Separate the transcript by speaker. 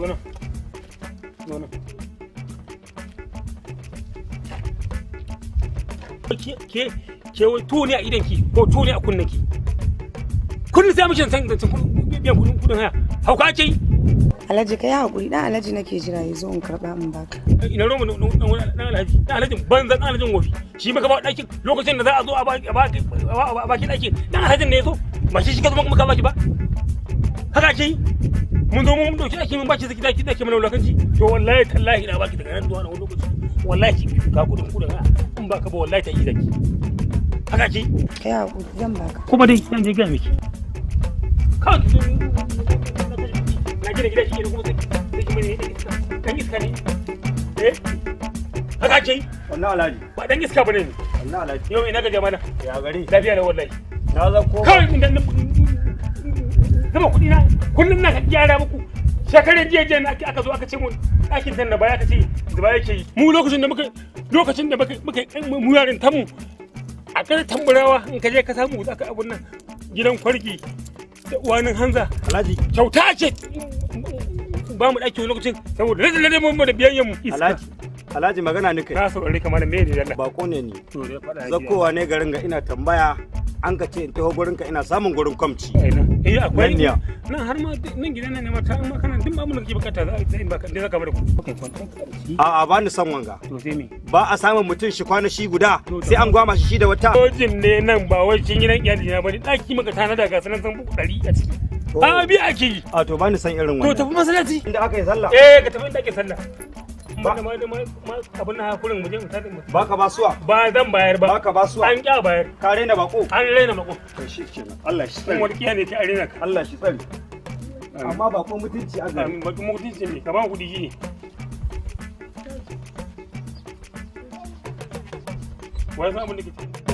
Speaker 1: Zo nan. Zo nan. Ke wai tuwo ne a idanki ko tuwo ne a kunnanki? Kullum sai mishin san zancen biyan kudin haya. Hauka ake yi.
Speaker 2: Alhaji kai hakuri, dan Alhaji nake jira ya zo in karba in baka.
Speaker 1: Ina roma dan Alhaji, dan Alhajin banza, dan Alhajin wofi. Shi muka ba ɗakin lokacin da za a zo a baki ɗakin, dan Alhajin ne ya zo. Ba shi ka zo muka baki ba. Haka ake yi. Mun zo mun dauki ɗaki mun baki saki ɗaki ɗaki mana wulakanci. To wallahi tallahi na baki daga nan zuwa wani lokaci. Wallahi ka kudin haya. In baka ba wallahi ta yi zaki. Haka ake yi.
Speaker 2: Kai hakuri zan baka.
Speaker 1: Kuma dai zan je gaya miki. Kawai ki zo na gina gida shi ne kuma sai ki mai dan iska ne. Eh? Haka ake yi.
Speaker 3: Wannan Alhaji.
Speaker 1: Ba dan iska bane ne.
Speaker 3: Wannan Alhaji.
Speaker 1: Yau ina ga jama'a.
Speaker 3: Ya gari.
Speaker 1: Lafiya da wallahi.
Speaker 3: Na zan koma.
Speaker 1: Kawai in zama kuɗi na kullum na gyara muku. Shekaran jiya na aka zo aka ce mun ɗakin tan da baya aka ce zuba yake yi. Mu lokacin da muka mu yarin tamu a kan tamburawa in ka je ka samu za ka abun nan gidan kwarki da uwanin Hanza.
Speaker 3: Alhaji.
Speaker 1: Kyauta ce ba mu ɗaki wani lokacin saboda lalle mu da biyayyen mu.
Speaker 3: Alhaji. Alhaji magana ni kai.
Speaker 1: Na saurare kamar me ne dalla.
Speaker 3: Bako ne ni.
Speaker 1: To dai faɗa.
Speaker 3: Zakkowa ne garin ga ina tambaya an ka ce in taho gurin ka ina samun gurin kwamci.
Speaker 1: Eh akwai
Speaker 3: nan
Speaker 1: nan har ma nan gidan nan ne ma ta amma kana duk abin da kake bukata za a in baka dai zaka bar ku.
Speaker 3: A'a ba ni son wanga.
Speaker 1: To sai me?
Speaker 3: Ba a samun mutum shi kwana shi guda sai an gwama shi da wata.
Speaker 1: Dojin ne nan ba wai cikin gidan iyali na bane daki maka tana daga sanan san buku 100 a ciki. A bi ake yi.
Speaker 3: A to ba ni son irin wannan.
Speaker 1: To tafi masallaci.
Speaker 3: Inda aka yi sallah.
Speaker 1: Eh ka tafi inda ake sallah. Ba ma abin na hakurin mu je mu tada mu.
Speaker 3: Ba ka basuwa.
Speaker 1: Ba zan bayar ba.
Speaker 3: Ba ka basuwa.
Speaker 1: An kya bayar.
Speaker 3: Ka rena bako.
Speaker 1: An rena bako.
Speaker 3: To shi kenan. Allah shi tsare.
Speaker 1: Wani kiya ne ta arena ka.
Speaker 3: Allah shi tsare. Amma bako mutunci a gari.
Speaker 1: Bako mutunci ne ka ba kuɗi shi ne. Wai san abin da ke ciki.